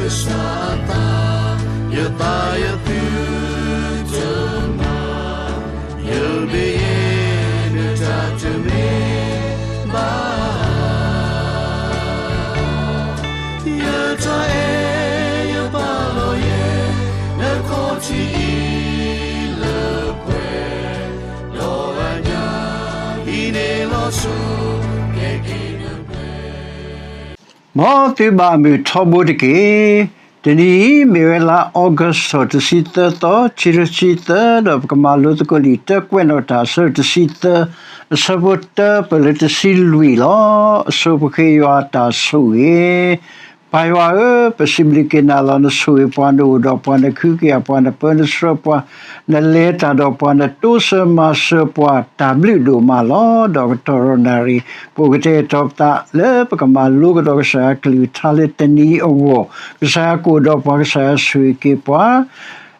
ကစၢ်အသး, ယသးယသုတမၤ, ယမ့ၢ်ယဲနတၢ်တမ့ၢ်ဘၣ်. ယတၢ်အဲၣ်ယပာ်လီၤယဲ, နခီၣ်ထံးအံၤလၢပှဲၤ, ဒီးအညၣ်အံၤန့ၣ်လီၤဆီ, ကဲက့ၤနပှဲၤ မ်သုဘၣ်မုာ်ထီဘိတက့ၢ်. တနံၤအံၤမ့ၢ်ဝဲလါအီကူးထီၣ်တဆံသၢသီ, ခံကထိခံဆံသၢ, ဒီးပကမၤလိသကိးလံာ်တၢကွဲးနီၣ်တၢ်အဆၢတဆံသၢ, အဆၢဖိတၢပၢၢ်လၢတဆံလွံၢ်လီၤ. အဆိပဃ့ယွၤအတၢ်ဆိၣ်ဂ့ၤ ပၢ်ယွၤဧၢ, ပစံးဘျုးက့ၤနၤလီၤ. နဆိၣ်ဂ့ၤပှၤ, နအိၣ်ဒီးပှၤ, နကဟုကယာ်ပှၤ, နပၢနဆှၢပှၤ, နလဲၤတၢ်ဒီးပှၤ, နတိစၢၤမၤစၢၤပှၤ, တၢ်ဘျုးဒိၣ်မးလီၤ. ဒီးကတီၢ်ဒီးနၣ်ရံၣ် ပအိၣ်ကတဲာ်ကတီၤပသးလၢပကမၤလိကဒီးကစၢ်ယွၤအကလုၢ်ကထါလၢတနံၤအဂီၢ်, ကစၢ်ယွၤကအိၣ်ဒီးပှၤ, ကစၢ်ယွၤဆိၣ်ဂ့ၤက့ၤပှၤ,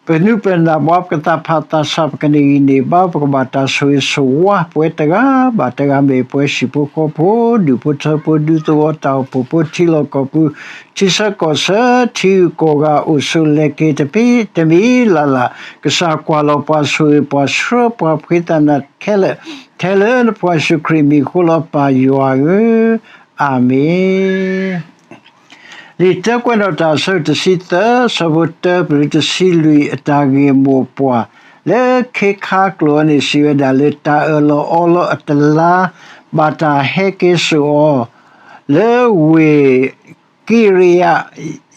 ပနုာ်ပနၢ်ဘှါ, ပကသးဖးသးဆး, ပကန့ၢ်ဂံၢ်န့ၢ်ဘါ, ပကဘၣ်တၢ်ဆိၣ်ဂ့ၤဆိၣ်ဝါ, ပဝဲတဂၤဘၣ်တဂၤ မ့ၢ်ပှၤဟံၣ်ဖိဃီဖိ, ဒူၣ်ဖိထၢဖိ, ဒူသဝီ, တၢ်အိၣ်ဖှိၣ်ဖိ, ထံလီၢ်ကီၢ်ပူၤ, ထံဆၢကီၢ်ဆၢ, ထံဂုၤကီၢ်ဂၤ, အိၣ်ဆိးလဲၤက့ၤတမံၤလၢ်လၢ်, ကစၢ်ကွၢ်လီၤပှၤ, ဆိၣ်ဂ့ၤပှၤ, ဆှၢပှၤ, ဖှံသးနာ်ခဲလၢာ်, ထဲလၢနဖိယ့ၣ်ၡူးခရံာ်အမံၤအဃိလီၤ, ပၢ်ယွၤဧၢ, အၤမ့ၣ်. လံာ်တၢကွဲးနီၣ်တၢ်အဆၢတဆံသၢ, ဆၢဖိတၢပၢၢ်တဆံလွံၢ်, အတၢ်ဂ့ၢ်မိၢ်ပှၢ်လၢခ့ခါကျိာ်န့ၣ် စံးဝဲဒၣ်လၢ တၢ်အၢၣ်လီၤအီလီၤအတလါ ဘၣ်တၢ်ဟဲက့ၤစိာ်အီၤ လၢဝ့ၢ်ကံရယၤ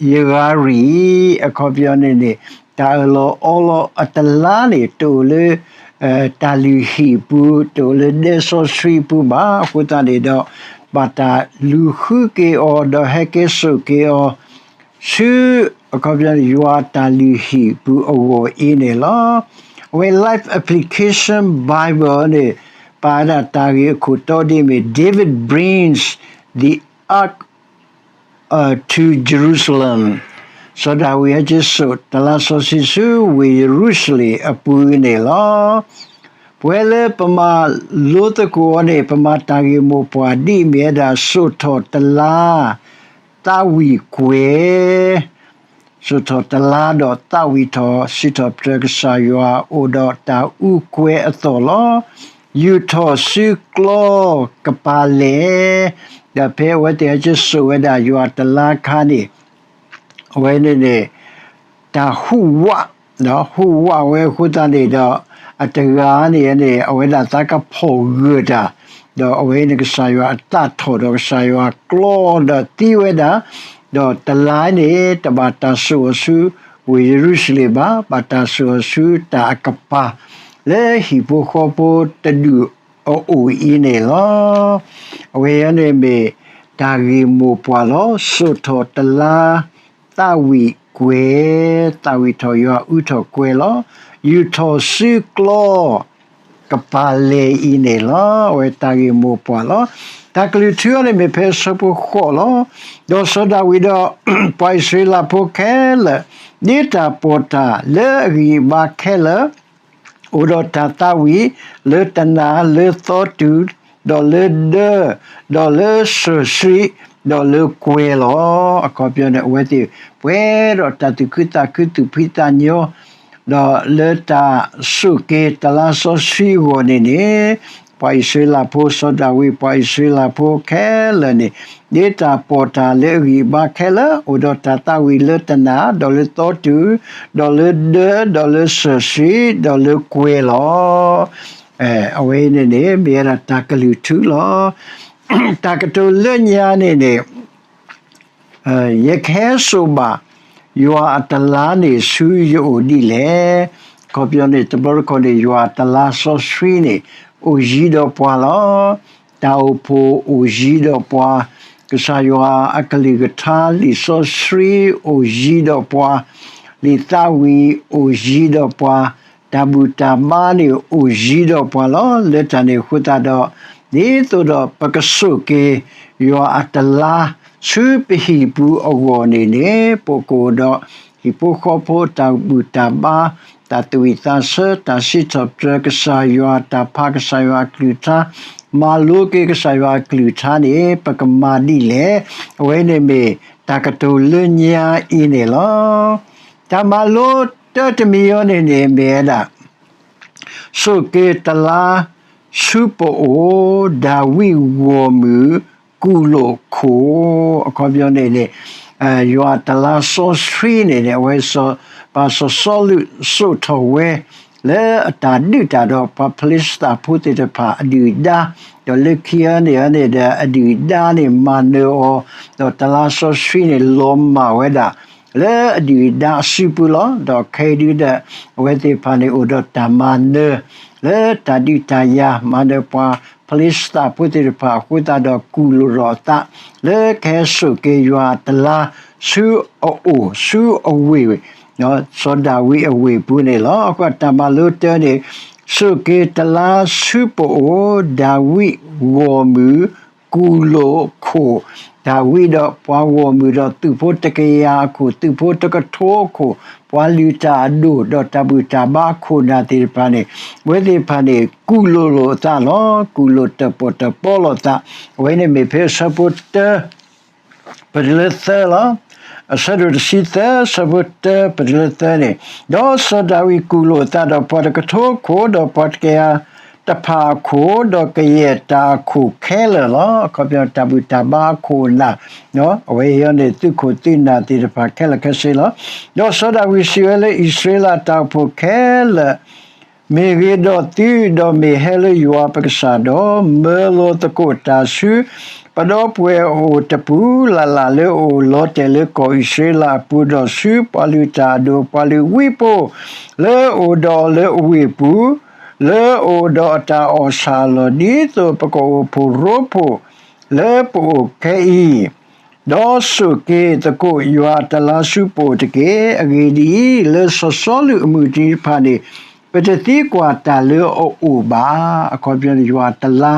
ယၤရံၣ်, အခီပညီန့ၣ်န့ၣ် တၢ်အၢၣ်လီၤအီလီၤအတလါန့ၣ် တအိၣ်လၢ တၢ်လုၢ်ဟံၣ်အပူၤ, တအိၣ်လၢဒဲစီဆှံအပူၤဘၣ်. အဃိသတးန့ၣ်ဒီး ဘၣ်တၢ်လူၤဃုက့ၤအီၤ ဒီးဟဲက့ၤစိာ်က့ၤအီၤ ဆူ အခီပညီန့ၣ် ယွၤအတၢ်လုၢ်ဟံၣ်အပူၤအဂီၢ်အံၤန့ၣ်လီၤ. အဝဲ Life Application Bible န့ၣ် ပာ်ဝဲဒၣ်တၢ်ဂ့ၢ်အခိၣ်တီဒ်အမ့ၢ် David brings the ark to Jerusalem, စီၤဒၤဝံးဟဲက့ၤစိာ်တလါစီဆှံဆူ ဝ့ၢ်ယရူၤၡလ့ၣ်အပူၤန့ၣ်လီၤ. ပဝဲလၢပမၤလိသကိးအီၤန့ၣ် ပမၤတၢ်ဂ့ၢ်မိၢ်ပှၢ်ဒ်အမ့ၢ်ဝဲဒၣ် စိာ်ထီၣ်တလါ သးဝံၣ်ကွဲၤ စိာ်ထီၣ်တလါဒီးသးဝံၣ်ထီၣ် စံးထီၣ်ပတြၢၤကစၢ်ယွၤ အိၣ်ဒီးတၢ်အူကွဲၤအသီၣ်လီၤ. ယူာ်ထီၣ်စုကျီကပၤလဲၣ်, ဒီးဖဲအဝဲသ့ၣ်ဟဲက့ၤစိာ်ဝဲဒၣ်ယွၤတလါအခါန့ၣ် အဝဲန့ၣ်န့ၣ် တၢ်ဟူးဝး, ဟူးဝးဝဲအဃိသတးန့ၣ်ဒီး အတဂၤန့ၣ်န့ၣ် အဝဲဒၣ်သးကဖီၣ်ဂၢၢ်တၢ်, ဒီးအဝဲန့ၣ်ကစၢ်ယွၤအသးထီၣ်ဒီးကစၢ်ယွၤကျီဒီးသံဝဲဒၣ်, ဒီးတလါန့ၣ် တဘၣ်တၢ်စိာ်အီၤဆူ ဝ့ၢ်ယရူၤၡလ့ၣ်ဘၣ်, ဘၣ်တၢ်စိာ်အီၤဆူတၢ်အကပၤ လၢဟံၣ်ဖိဃီဖိတဒူၣ်အအိၣ်အံၤန့ၣ်လီၤ. အဝဲအံၤန့ၣ်မ့ၢ်တၢ်ဂ့ၢ်မိၢ်ပှၢ်လီၤ. စိာ်ထီၣ်တလါ သးဝံၣ်ကွဲၤ, သးဝံၣ်ထီၣ်ယွၤအူထီၣ်ကွဲၤလီၤ. ယူာ်ထီၣ်စုကျီ ကပၤလဲၣ်အံၤန့ၣ်လီၤ. အဝဲတၢ်ဂ့ၢ်မိၢ်ပှၢ်လီၤ. တၢ်ကလုၢ်ထူအံၤန့ၣ်မ့ၢ်ဖဲအဆၢဖိဃိးလီၤ. ဒီးစီၤဒၤဝံးဒီး ပှၤအံၣ်စရ့လးဖိခဲလၢာ် ဒ့တၢ်ပီၢ်တၢ်လၢအဂံၢ်အဘါခဲလၢာ် အိၣ်ဒီးတၢ်သးဝံၣ် လၢတနၤ လၢသီတူၢ် ဒီးလၢဒၢ ဒီးလၢစၢၤဆှံ ဒီးလၢကွဲၤလီၤ. အခီပညီန့ၣ် အဝဲသ့ၣ်ပှဲၤဒီးတၢ်သူၣ်ခုသးခု သူၣ်ဖှံသးညီ ဒီးလၢတၢ်ဆိၣ်က့ၤတလါစီဆှံအဂီၢ်န့ၣ်န့ၣ် ပှၤအံၣ်စရ့လးဖိ စီၤဒၤဝံး ပှၤအံၣ်စရ့လးဖိခဲလၢာ်န့ၣ် ဒ့တၢ်ပီၢ်တၢ်လၢအဂံၢ်အဘါခဲလၢာ် အိၣ်ဒီးတၢ်သးဝံၣ်လၢတနၤ ဒီးလၢသီတူၢ် ဒီးလၢဒၢ ဒီးလၢစၢၤဆှံ ဒီးလၢကွဲၤလီၤ. အဝဲအံၤန့ၣ်န့ၣ် မ့ၢ်ဝဲဒၣ်တၢ်ကလုၢ်ထူလီၤ. တၢ်ကတိၤလၢညါန့ၣ်န့ၣ် ယကဟဲစိာ်ဘၣ် ယွၤအတလါန့ၣ်ဆူယအိၣ်ဒ်လဲၣ်. အခီပညီန့ၣ် တဘျီတခီၣ်န့ၣ် ယွၤအတလါစီဆှံန့ၣ် အိၣ်ယံၤဒီးပှၤလီၤ. တၢ်အိၣ်ဖှိၣ်အိၣ်ယံၤဒီးပှၤ, ကစၢ်ယွၤအကလုၢ်ကထါ လံာ်စီဆှံအိၣ်ယံၤဒီးပှၤ, လံာ်သးဝံၣ်အိၣ်ယံၤဒီးပှၤ, တၢ်ဘူၣ်တၢ်ဘါန့ၣ်အိၣ်ယံၤဒီးပှၤလီၤ. လၢတၢ်န့ၣ်အဃိသတးဒီး ဒ်သိးဒီးပကစိာ်က့ၤ ယွၤအတလါ ဆူပဟံၣ်ပူၤအဂီၢ်န့ၣ်န့ၣ် ပကအိၣ်ဒီး ဟံၣ်ဖိဃီဖိတၢ်ဘူၣ်တၢ်ဘါ, တၢ်သူၣ်ဝံၣ်သးဆၢ, တၢ်စံးထီၣ်ပတြၢၤကစၢ်ယွၤ, တၢ်ဖးကစၢ်ယွၤအကလုၢ်ကထါ, မၤလိက့ၤကစၢ်ယွၤအကလုၢ်ကထါန့ၣ် ပကမၤဒ်လဲၣ်. အဝဲန့ၣ်မ့ၢ် တၢ်ကတိၤလၢညါအံၤန့ၣ်လီၤ. တၢ်မၤလိတၢတမံၤအံၤန့ၣ်န့ၣ် မ့ၢ်ဝဲဒၣ် စိၣ်က့ၤတလါဆူပအိၣ်, ဒၤဝံးဂီၢ်မုၢ်, ကူၣ်လိာ်ခိၣ်, အခီပညီန့ၣ်န့ၣ် ယွၤတလါစီဆှံန့ၣ်န့ၣ် အဝဲ ပၢ်စီၤစီလူးစိာ်ထီၣ်ဝဲ လၢအတၢ်ဒုးတၢ်ဒီးပှၤဖလံၡသးဖိသ့ၣ်တဖၣ်အဒုၣ်အဒါ, ဒီးလၢခံန့ၣ်န့ၣ်ဒီး အဒုၣ်အဒါန့ၣ်မၤနၢၤအီၤ, ဒီးတလါစီဆှံန့ၣ်လီၤမၢ်ဝဲဒၣ် လၢအဒုၣ်အဒါအစုပူၤလီၤ. ဒီးခဲအံၤဒုဒီး အဝဲသ့ၣ်တဖၣ်န့ၣ်အိၣ်ဒီးတၢ်မၤနၢၤ လၢတၢ်ဒုးတၢ်ယၤ မၤနၢၤပှၤဖလံၡသးဖိသ့ၣ်တဖၣ်အဃိသတးဒီး ကူၣ်လိာ်ထီၣ်အသး လၢကဟဲစိာ်က့ၤယွၤတလါ ဆူအအိၣ် ဆူအဝ့ၢ် စီၤဒၤဝံးအဝ့ၢ်ပူၤန့ၣ်လီၤ. အဃိတၢ်မၤလိတၢန့ၣ် စိၣ်က့ၤတလါဆူပအိၣ်, ဒၤဝံးဂီၢ်မုၢ်, ကူၣ်လိာ်ခိၣ်, ဒၤဝံးဒီးပှၤဂီၢ်မုၢ်ဒီးသုးဖိတကယၤအခိၣ်, သုးဖိတကထိအခိၣ်, ပှၤလုၢ်တၢ်အဒိၣ် ဒီးတၢ်ဘူၣ်တၢ်ဘါအခိၣ်နၢ်သ့ၣ်တဖၣ်န့ၣ် အဝဲသ့ၣ်တဖၣ်န့ၣ် ကူၣ်လိာ်လိာ်အသးလီၤ. ကူၣ်လိာ်တၢၣ်ပီၣ်တၢၣ်ပီလိာ်သး, အဝဲန့ၣ်မ့ၢ်ဖဲအဆၢဖိတၢ ပတုၤလၢသၢလီၤ. အဆၢဒိၣ်တဆံသၢ အဆၢဖိတၢ ပတုၤလၢသၢန့ၣ်, ဒီးစီၤဒၤဝံးကူၣ်လိာ်အသးဒီးပှၤတကထိအခိၣ်, ဒီးပှၤတကယၤတဖၣ်အခိၣ်, ဒီးကယဲၢ်တၢ်အခိၣ်ခဲလၢာ်လီၤ. အခီပညီတၢ်ဘူၣ်တၢ်ဘါအခိၣ်နၢ်, အဝဲအံၤန့ၣ် သုးခိၣ်သုးနၢ်သ့ၣ်တဖၣ်ခဲလၢာ်ခဲဆ့လီၤ. ဒီးစီၤဒၤဝံးစံးဝဲလၢအံၣ်စရ့လးတၢ်အိၣ်ဖှိၣ်ခဲလၢာ်, မ့ၢ်ဂ့ၤဒီးသု, ဒီးမ့ၢ်ဟဲလၢယွၤပကစၢ်ဒီး မၢလီၤသကိးတၢ်ဆူ ပဒီပုၢ်ဝဲၢ်အအိၣ်တပူၤလၢ်လၢ်လၢအအိၣ်လီၤတဲာ်လၢကီၢ်အံၣ်စရ့လးအပူၤ, ဒီးဆူပှၤလုၢ်တၢ်အဒိၣ် ပှၤလုၢ်ဝံဖိ လၢအအိၣ်ဒီးအီၤလၢအဝ့ၢ်ပူၤ, လၢအအိၣ်ဒီးအတၢ်အီၣ်ဆၣ်အလီၢ်, ဒ်သိးပကအိၣ်ဖှိၣ်ရိဖှိၣ်လၢပအိၣ်ခဲအံၤ, ဒီးစိၣ်က့ၤသကိးယွၤအတလါဆူပအိၣ်တက့ၢ်. အဂ့ၢ်ဒ်အံၤ, လၢစီၤစီလူးအမုၢ်နံၤတဖၣ်န့ၣ် ပတသံကွၢ်တၢ်လၢအအိၣ်ဘၣ်. အခီပညီန့ၣ် ယွၤတလါ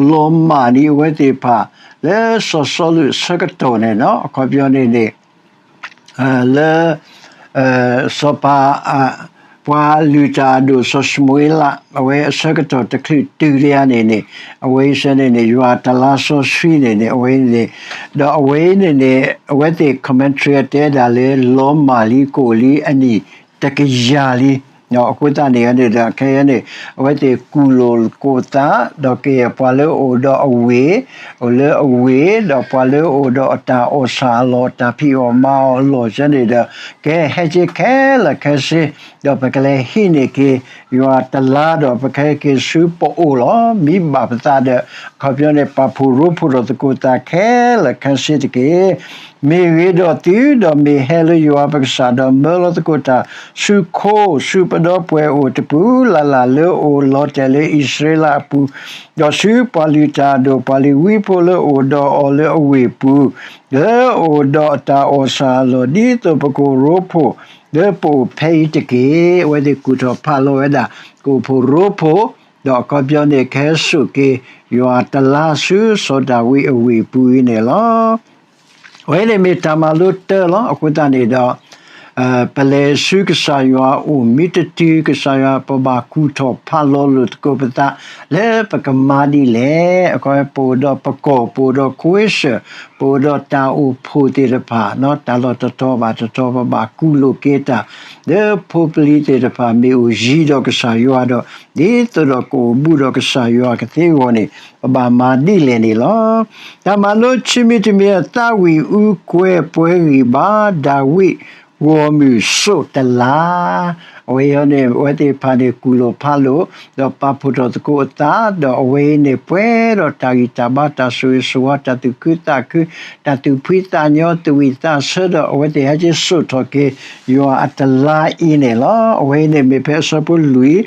လီၤမၢ်န့ၢ်အဝဲသ့ၣ်တဖၣ် လၢစီၤစီလူးအဆၢကတီၢ်န့ၣ်လီၤ. အခီပညီန့ၣ်န့ၣ် လၢ စီၤပၤ ပှၤလုၢ်တၢ်အဒိၣ်စီၤၡမူၤအ့လး အဝဲအဆၢကတီၢ်တချုးတုၤဒံးဧါန့ၣ်န့ၣ် အဝဲအံၤစ့ၢ်န့ၣ်န့ၣ် ယွၤတလါစီဆှံန့ၣ်န့ၣ် အဝဲန့ၣ် ဒီးအဝဲအံၤန့ၣ်န့ၣ် အဝဲသ့ၣ် commentary တဲဒၣ်လၢ လီၤမၢ်လံကအိၣ်လံအနံၣ်တကယၤလံ. အဃိသတးန့ၣ်န့ၣ်ဒီး ခဲအံၤန့ၣ် အဝဲသ့ၣ်ကူၣ်လိာ်သကိးသး ဒီးကယဲၢ်ပှၤလၢအအိၣ်ဒီးအဝ့ၢ် အိၣ်လၢအဝ့ၢ် ဒီးပှၤလၢအအိၣ်ဒီးအတၢ်အီၣ်ဆၣ်အလီၢ် တၢ်ဖံးအီၣ်မၤအီၣ်အလီၢ်စ့ၢ်န့ၣ်ဒီး ကဟဲက့ၤခဲလၢာ်ခဲဆ့ ဒီးပကလဲၤဟံးန့ၢ်က့ၤ ယွၤတလါဒီး ပကဟဲက့ၤဆူပအိၣ်လီၤ. မ့ၢ်ဘၣ်ပသးဒီး အခီပညီန့ၣ် ပာ်ဖှိၣ်ရိဖှိၣ်ထီၣ်သကိးသးခဲလၢာ်ခဲဆ့တက့ၢ်. မ့ၢ်ဂ့ၤဒီးသု, ဒီးမ့ၢ်ဟဲလၢယွၤပကစၢ်ဒီး မၢလီၤသကိးတၢ်ဆူခိ ဆူပဒီပုၢ်ဝဲၢ်အအိၣ်တပူၤလၢ်လၢ် လၢအအိၣ်လီၤတဲာ်လၢအံၣ်စရ့လးအပူၤ, ဒီးဆူပှၤလုၢ်တၢ်အဒိၣ် ပှၤလုၢ်ဝံဖိလၢအအိၣ်ဒီးအီၤလၢအဝ့ၢ်ပူၤ, လၢအအိၣ်ဒီးအတၢ်အီၣ်ဆၣ်အလီၢ် ဒ်သိးပကအိၣ်ရိဖှိၣ် လၢပအိၣ်ဖဲအံၤတက့ၢ်. အဝဲသ့ၣ်ကူၣ်ထီၣ်ဖးလီၤဝဲဒၣ် ကအိၣ်ဖှိၣ်ရိဖှိၣ်, ဒီးအခီပညီန့ၣ် ကဟဲစိာ်က့ၤယွၤတလါဆူစီၤဒၤဝံးအဝ့ၢ်ပူၤအံၤန့ၣ်လီၤ. အဝဲန့ၣ်မ့ၢ်တၢ်မၤလိတၢလီၤ. အဃိသတးန့ၣ်ဒီး ပလဲၤဆူကစၢ်ယွၤအအိၣ်မ့ၢ်တတုၤ ကစၢ်ယွၤ ပဘၣ်ကူၣ်ထီၣ်ဖးလီၤလိာ်သကိးပသး လၢပကမၤဒ်လဲၣ်. အခီပညီ ပအိၣ်ဒီးပကီၢ် ပအိၣ်ဒီးခွ့စၢၣ် ပအိၣ်ဒီးတၢ်အိၣ်ဖှိၣ်သ့ၣ်တဖၣ် တၢ်လီၢ်တတီၤဘၣ်တတီၤ ပဘၣ်ကူၣ်လိာ်က့ၤတၢ် လၢဖိပလံၤသ့ၣ်တဖၣ် မ့ၢ်အိၣ်ယံၤဒီးကစၢ်ယွၤဒီး ဒ်သိးဒီးကအိၣ်ဘူးဒီးကစၢ်ယွၤကသ့အဂီၢ်န့ၣ် ပဘၣ်မၤဒ်လဲၣ်န့ၣ်လီၤ. တၢ်မၤလိခံမံၤတမံၤ သးဝံၣ်အူကွဲၤပှဲၤဂံၢ်ဘါ ဒၤဝံးဂီၢ်မုၢ်စိၣ်တလါ အဝဲအံၤန့ၣ် အဝဲသ့ၣ်တဖၣ်န့ၣ် ကူၣ်လိာ်ဖးလိာ် ဒီးပာ်ဖှိၣ်ထီၣ်သကိးအသး ဒီးအဝဲအံၤန့ၣ် ပှဲၤဒီးတၢ်ဂံၢ်တၢ်ဘါ တၢ်ဆိၣ်ဂ့ၤဆိၣ်ဝါ တၢ်သူၣ်ခုသးခု တၢ်သူၣ်ဖှံသးညီ သူၣ်ဝံၣ်သးဆၢဒီး အဝဲသ့ၣ်ဟဲက့ၤစိာ်ထီၣ်က့ၤ ယွၤအတလါအံၤန့ၣ်လီၤ. အဝဲအံၤန့ၣ်မ့ၢ်ဖဲအဆၢဖိလွံၢ်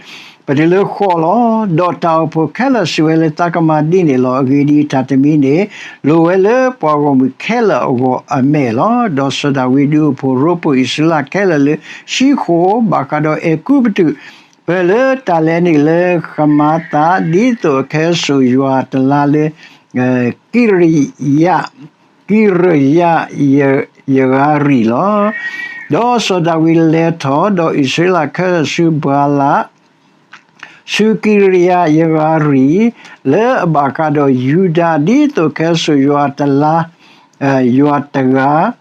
ပတုၤလၢဃိးလီၤ. ဒီးတၢ်အိၣ်ဖှိၣ်ခဲလၢာ်စံးဝဲလၢ သးကမၤဒ်န့ၣ်လီၤ. အဂ့ၢ်ဒ်အံၤ, တၢ်တမံၤန့ၣ် လိၣ်ဝဲလၢပှၤဂီၢ်မုၢ်ခဲလၢာ်အဂီၢ်အမဲာ်လီၤ. ဒီးစီၤဒၤဝံးဒုးအိၣ်ဖှိၣ်ရိဖှိၣ်အံၣ်စရ့လးခဲလၢာ်လၢ ၡံဃိၣ် ဘၣ်ဃးဒီးအဲၤကူပတူး ပၢၢ်လၢတၢ်လဲၤနုာ်လၢဃမၤသး ဒ်သိးအကဟဲစိာ်ယွၤတလါလၢ ကံရယၤ ကံရယၤယဂၤရံၣ်လီၤ. ဒီးစီၤဒၤဝံးလဲၤထီၣ်ဒီးအံၣ်စရ့လးခဲလၢာ်ဆူဘၤလး ဆူကံရယၤယဂၤရံၣ် လၢအဘၣ်ဃးဒီးယူဒၤ ဒ်သိးကဟဲစိာ်ယွၤတလါ ယွၤတဂၤ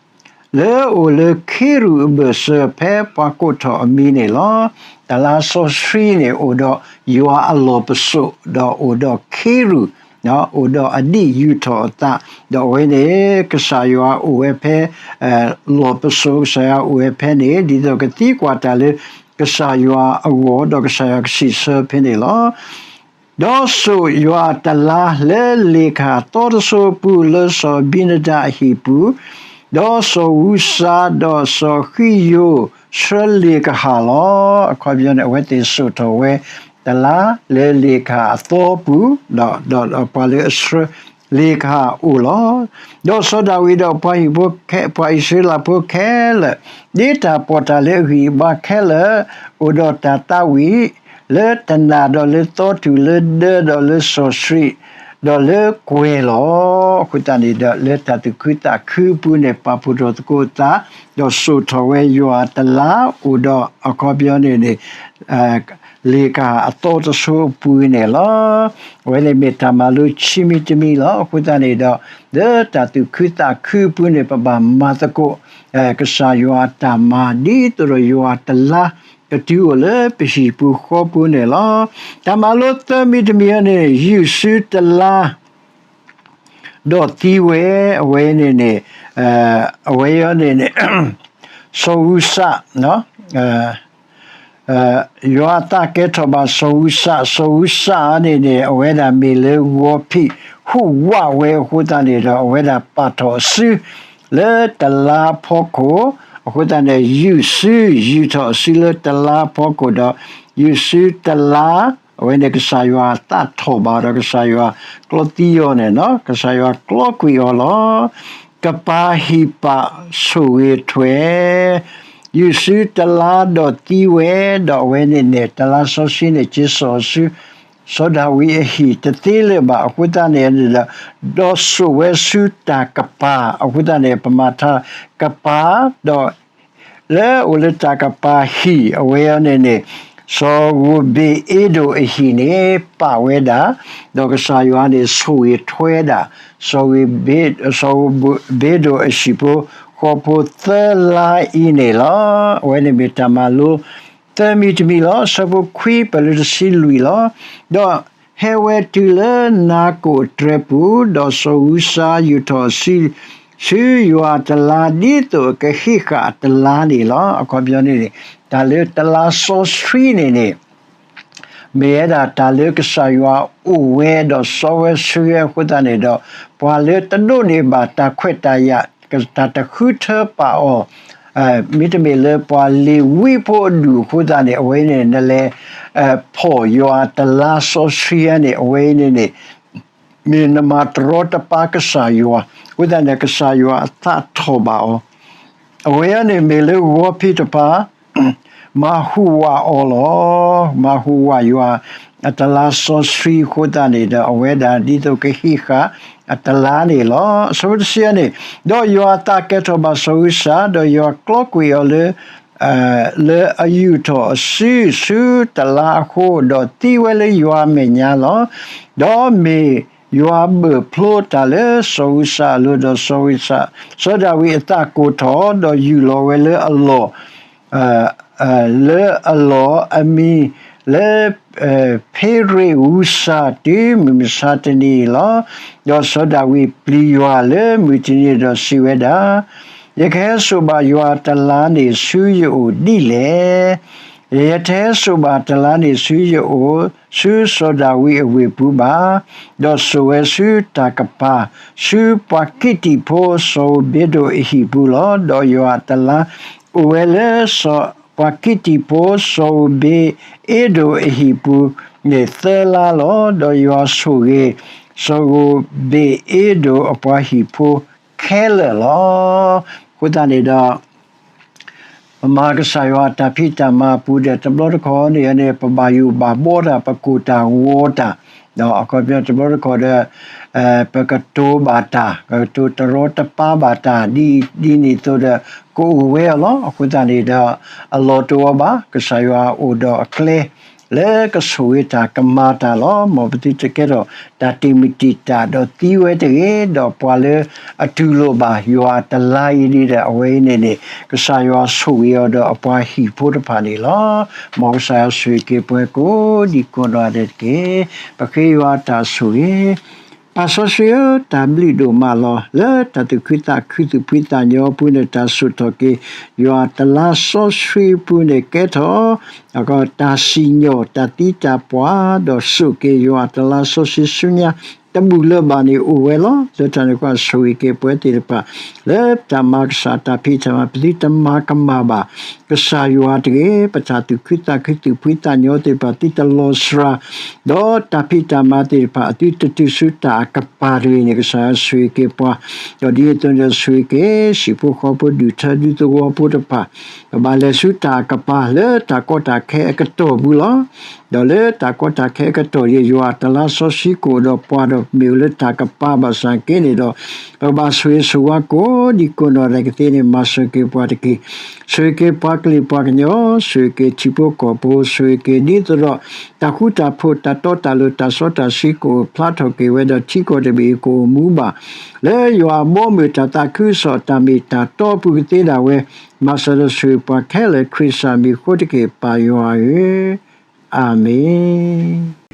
လၢအအိၣ်လၢခ့ရူၢ်အဘၢၣ်စၢၤ ဖဲပှၤကိးထီၣ်အမံၤန့ၣ်လီၤ. တလါစီဆှံန့ၣ် အိၣ်ဒီးယွၤအလီၢ်ပစိာ် ဒီးအိၣ်ဒီးခ့ရူၢ် အိၣ်ဒီးအဒံၣ်ယူာ်ထီၣ်အသး, ဒီးအဝဲန့ၣ် ကစၢ်ယွၤအိၣ်ဝဲဖဲ လီၢ်ပစိာ် ကစၢ်ယွၤအိၣ်ဝဲဖဲန့ၣ် ဒ်သိးကသံကွၢ်တၢ်လၢ ကစၢ်ယွၤအဂီၢ် ဒီးကစၢ်ယွၤကစံးဆၢဖဲန့ၣ်လီၤ. ဒီးစိာ်ယွၤတလါလၢလ့ၣ်ကဟၣ်သီတစိၤအပူၤ လၢစီၤအဘံနဒၤအဟံၣ်ပူၤ, ဒီးစီၤဧူစး ဒီးစီၤဃံယိၤ ဆှၢလ့ၣ်ကဟၣ်လီၤ. အခီပညီန့ၣ် အဝဲသ့ၣ်စိာ်ထီၣ်ဝဲ တလါလၢလ့ၣ်ကဟၣ်အသီပူၤ, ဒီး ဒီးပှၤလၢအဆှၢလ့ၣ်ကဟၣ်အိၣ်လီၤ. ဒီးစီၤဒၤဝံးဒီးပှၤဟံၣ်ဖိ ပှၤအံၣ်စရ့လးဖိခဲလၢာ် ဒ်တၢ်ပီးတၢ်လၢအဂံၢ်အဘါခဲလၢာ် အိၣ်ဒီးတၢ်သးဝံၣ် လၢတနၢ်ဒီးလၢသီတူၢ် လၢဒၢဒီးလၢစီၤဆှံ ဒီးလၢကွဲၤလီၤ. အဃိသတးန့ၣ်ဒီး လၢတၢ်သူၣ်ခုသးခုအပူၤန့ၣ် ပာ်ဖှိၣ်ထီၣ်သကိးသး ဒီးစိာ်ထီၣ်ဝဲယွၤတလါ အိၣ်ဒီးအခီပညီန့ၣ်န့ၣ် လ့ၣ်ကဟၣ်အသီတစိၤအပူၤန့ၣ်လီၤ. အဝဲန့ၣ်မ့ၢ်တၢ်မၤလိခံမံၤတမံၤလီၤ. အဃိသတးန့ၣ်ဒီး လၢတၢ်သူၣ်ခုသးခုအပူၤန့ၣ် ပဘၣ်မၤသကိး ကစၢ်ယွၤအတၢ်မၤ ဒ်သိးဒီးယွၤတလါ ကတုၤအိၣ်လၢပဟံၣ်ပူၤဃီပူၤန့ၣ်လီၤ. တၢ်မၤလိသၢမံၤတမံၤအံၤန့ၣ် ယူာ်စုတလါ ဒီးသံဝဲ အဝဲန့ၣ်န့ၣ် အဝဲအံၤန့ၣ်န့ၣ် စီၤဧူစး ယွၤအသးကဲထီၣ်ဘၣ်စီၤဧူစး, စီၤဧူစးန့ၣ်န့ၣ် အဝဲဒၣ်မ့ၢ်လၢဂီၤဖံး ဟူးဝးဝဲအဃိသတးန့ၣ်ဒီး အဝဲဒၣ်ပာ်ထီၣ်အစု လၢတလါအဖီခိၣ်, အဃိသတးန့ၣ် ယူာ်စု ယူာ်ထီၣ်အစုလၢတလါအဖီခိၣ်ဒီး ယူာ်စုတလါ အဝဲန့ၣ်ကစၢ်ယွၤသးထီၣ်ဘၣ်ဒီး ကစၢ်ယွၤကျီသံအီၤန့ၣ် ကစၢ်ယွၤကျီကွံာ်အီၤလီၤ. ကပၤဟံၣ်ပာ်ဆိၣ်ဂ့ၤထွဲ ယူာ်စုတလါဒီးသံဝဲ, ဒီးအဝဲန့ၣ်န့ၣ် တလါစီဆှံန့ၣ် က့ၤစိာ်အစု စီၤဒၤဝံးအဟံၣ်တသ့လၢၤဘၣ်. အဃိသတးန့ၣ်ဒီး ဒီးစိာ်ဝဲဆူတၢ်ကပၤ, အဃိသတးန့ၣ် ပမၤထါကပၤ ဒီး လၢအအိၣ်လၢတၢ်ကပၤဟံၣ် အဝဲအံၤန့ၣ်န့ၣ် စီၤဧူဘ့းအ့ဒိၣ်အဟံၣ်န့ၣ် ပာ်ဝဲဒၣ်, ဒီးကစၢ်ယွၤန့ၣ် ဆိၣ်ဂ့ၤထွဲဒၣ် စီၤဧူဘ့း, စီၤဧူဘ့းအ့ဒိၣ်အဟံၣ်ဖိဃီဖိသၢလါအံၤန့ၣ်လီၤ. အဝဲန့ၣ်မ့ၢ်တၢ်မၤလိ သၢမံၤတမံၤလီၤ. အဆၢဖိခွံ ပၢၢ်လၢတဆံလွံၢ်လီၤ. ဒီးဟဲဝဲတုၤလၢနၤကိၣ်အတြဲၤပူၤ, ဒီးစီၤဧူစးယူာ်ထီၣ်အစု ဆူယွၤအတလါ ဒ်သိးအကဟ့ၣ်ဃာ်အတလါန့ၣ်လီၤ. အခီပညီန့ၣ်န့ၣ် တၢ်လၢတလါစီဆှံန့ၣ်န့ၣ် မ့ၢ်ဝဲဒၣ်တၢ်လၢကစၢ်ယွၤအိၣ်ဝဲဒီးစီဝဲဆှံဝဲအဃိသတးန့ၣ်ဒီး ပှၤလၢတဒိးန့ၢ်ဘၣ်တၢ်ခွဲးတၢ်ယာ် တၢ်တဃုထၢပာ်အီၤ မ့တမ့ၢ်လၢပှၤလ့ၤဝံဖိအဒူၣ်အဃိသတးန့ၣ် အဝဲန့ၣ် နလဲၤ ဖီၣ်ယွၤအတလါစီဆှံန့ၣ် အဝဲအံၤန့ၣ်န့ၣ် မ့ၢ်နမၤတရီတပါကစၢ်ယွၤ အဃိသတးန့ၣ် ကစၢ်ယွၤအသးထီၣ်ဘၣ်အီၤ အဝဲအံၤန့ၣ်မ့ၢ်လၢဂီၤဖံးတဖၣ် မၤဟူးဝးအီၤလီၤ. မၤဟူးဝးယွၤအတလါစီဆှံအဃိသတးန့ၣ်ဒီး အဝဲဒၣ်ဒ်သိးကဟ့ၣ်ဃာ်အတလါန့ၣ်လီၤ. အဆၢဖိတဆံန့ၣ်, ဒီးယွၤအသးကဲထီၣ်ဘၣ်စီၤဧူစး, ဒီးယွၤကျီကွံာ်အီၤလၢ လၢအယူာ်ထီၣ်အစုဆူတလါအဃိ, ဒီးသံဝဲလၢယွၤအမဲာ်ညါလီၤ. ဒီးမ့ၢ်ယွၤဘၢၣ်ဖျိတၢ်လၢစီၤဧူစးအလိၤ, ဒီးစီၤဧူစး, စီၤဒၤဝံးအသးကိၢ်ထီၣ်, ဒီးယူၢ်လီၤဝဲလၢအလီၢ် လၢအလီၢ်အမံၤလၢ ဖ့ရ့းဧူစး တုၤမုၢ်မဆါတနံၤအံၤလီၤ. ဒီးစီၤဒၤဝံးပျံၤယွၤလၢမုၢ်တနံၤဒီးစံးဝဲဒၣ်, ယကဟဲစိာ်ဘၣ်ယွၤတလါန့ၣ်ဆူယအိၣ်ဒ်လဲၣ်. ယတဟဲစိာ်ဘၣ်တလါန့ၣ်ဆူယအိၣ်, ဆူစီၤဒၤဝံးအဝ့ၢ်ပူၤဘၣ်. ဒီးစိာ်ဝဲဆူတၢ်ကပၤ, ဆူပှၤကံးတံာ်ဖိစီၤဧူဘ့ဒိၣ်အဟံၣ်ပူၤလီၤ. ဒီးယွၤအတလါ အိၣ်ဝဲလၢ ပှၤကံးတံာ်ဖိစီၤဧူဘ့အ့ဒိၣ်အဟံၣ်ပူၤန့ၣ်သၢလါလီၤ. ဒီးယွၤဆိၣ်ဂ့ၤ စီၤဧူဘ့အ့ဒိၣ်အပှၤဟံၣ်ဖိခဲလၢာ်လီၤ. အဃိသတးန့ၣ်ဒီး ပမၤကစၢ်ယွၤတၢ်ဖံးတၢ်မၤအပူၤဒီး တဘျီတခီၣ်န့ၣ်န့ၣ် ပဘၣ်ယိၣ်ဘၣ်ဘှီတၢ်, ပကိၢ်တၢ်ဂီၤတၢ်, ဒီးအခီပညီတဘျီတခီၣ်ဒီး ပကတိၤဘၣ်တၢ်, ပကတိၤတရီတပါဘၣ်တၢ်, ဒ်ဒ်န့ၣ်အသိးဒီး ကအိၣ်ဝဲအီၤလီၤ. အဃိသတးန့ၣ်ဒီး အလီၢ်တအိၣ်ဘၣ်, ကစၢ်ယွၤအိၣ်ဒီးအကျဲ လၢကဆိၣ်ဂ့ၤတၢ်ကမၤတၢ်လီၤ. မ်ပသုတကဲထီၣ်တၢ်တ့ၢ်မုၢ်တ့ၢ်တၢ်ဒီးသံဝဲတဂ့ၤ, ဒီးပှၤလၢအတူၢ်လိာ်ဘၣ်ယွၤတလါအံၤဒီး အဝဲအံၤန့ၣ်န့ၣ် ကစၢ်ယွၤဆိၣ်ဂ့ၤအီၤဒီးအပှၤဟံၣ်ဖိတဖၣ်န့ၣ်လီၤ. မ်ကစၢ်ယွၤဆိၣ်ဂ့ၤက့ၤပှၤကိးဒံကိးနီၢ်ဂၤဒဲးတက့ၢ်. ပဃ့ယွၤတၢ်ဆိၣ်ဂ့ၤ ပၢ်စီဆှံဧၢ, တၢ်ဘျုးဒိၣ်မးလီၤ. လၢတၢ်သူၣ်ခုသးခုသူၣ်ဖှံသးညီအပူၤန့ၣ် တၢ်ဆိၣ်ထီၣ်က့ၤ ယွၤတလါစီဆှံအပူၤန့ၣ် ကဲထီၣ် တၢ်စံၣ်ညီၣ်တၢ်သံတၢ်ပှၢ် ဒီးစိာ်က့ၤယွၤတလါစီဆှံဆူညါ တဘူၣ်လၢၤဘၣ်န့ၣ်အိၣ်ဝဲလီၤ. လၢတၢ်န့ၣ်အဃိ ဆိၣ်ဂ့ၤက့ၤပှၤသ့ၣ်တဖၣ် လၢတၢ်မၤကစၢ်တၢ်ဖံးတၢ်မၤ ပသုတမၤကမၣ်ဘၣ် ကစၢ်ယွၤတဂ့ၤ. ပတၢ်သူၣ်ခုသးခုသူၣ်ဖှံသးညီသ့ၣ်တဖၣ် သုတလီၤစှၤ ဒီးတၢ်ဖံးတၢ်မၤသ့ၣ်တဖၣ် အသုတတုၤဆူတၢ်အကပၤတဂ့ၤန့ၣ် ကစၢ်ယွၤဆိၣ်ဂ့ၤက့ၤပှၤ, ဒီးဒ်န့ၣ်အသိးန့ၣ်ဒီးဆိၣ်ဂ့ၤက့ၤ ဟံၣ်ဖိဃီဖိဒူၣ်ထၢဒူသဝီဖိတဖၣ် ပဘၣ်လဲၤဆူတၢ်အကပၤလၢတၢ်ကီတၢ်ခဲအကတီၢ်ပူၤလီၤ. ဒီးလၢတၢ်ကီတၢ်ခဲအကတီၢ်အံၤ ယွၤတလါစီဆှံကအိၣ်ဒီးပှၤဒီးမ့ၢ်အိၣ်လၢတၢ်ကပၤဘၣ်ဆၣ်က့န့ၣ်ဒီး ပကဘၣ်ဆိၣ်ဂ့ၤဆိၣ်ဝါကိးဒံကိးနီၢ်ဂၤဒဲးကသ့န့ၣ် မၤစၢၤက့ၤပှၤတက့ၢ်. ဆိၣ်ဂ့ၤက့ၤပှၤကလုာ်ပှၤကညီ, ဆိၣ်ဂ့ၤက့ၤထံဖိကီၢ်ဖိ, ဆိၣ်ဂ့ၤက့ၤဒ်သိးဒီး တၢ်ဃူတၢ်ဖိး တၢ်တီတၢ်လိၤ တၢ်စီတၢ်ဆှံကအိၣ်ဖျါထီၣ်က့ၤဝဲဒီး ထံကီၢ်တဘ့ၣ်အံၤကအိၣ်မူဘၣ် လၢယွၤအဘီအမုၢ်တၢ်သးခုကစီၣ်အတၢ်မ့ၢ်တၢ်တီအပူၤကသ့ဒၣ်ဝဲ, မၤစၢၤဒီးဆိၣ်ဂ့ၤပှၤခဲလၢာ် ခရံာ်စၢ်မံၤအဃိတက့ၢ် ပၢ်ယွၤဧၢ, အၤမ့ၣ်.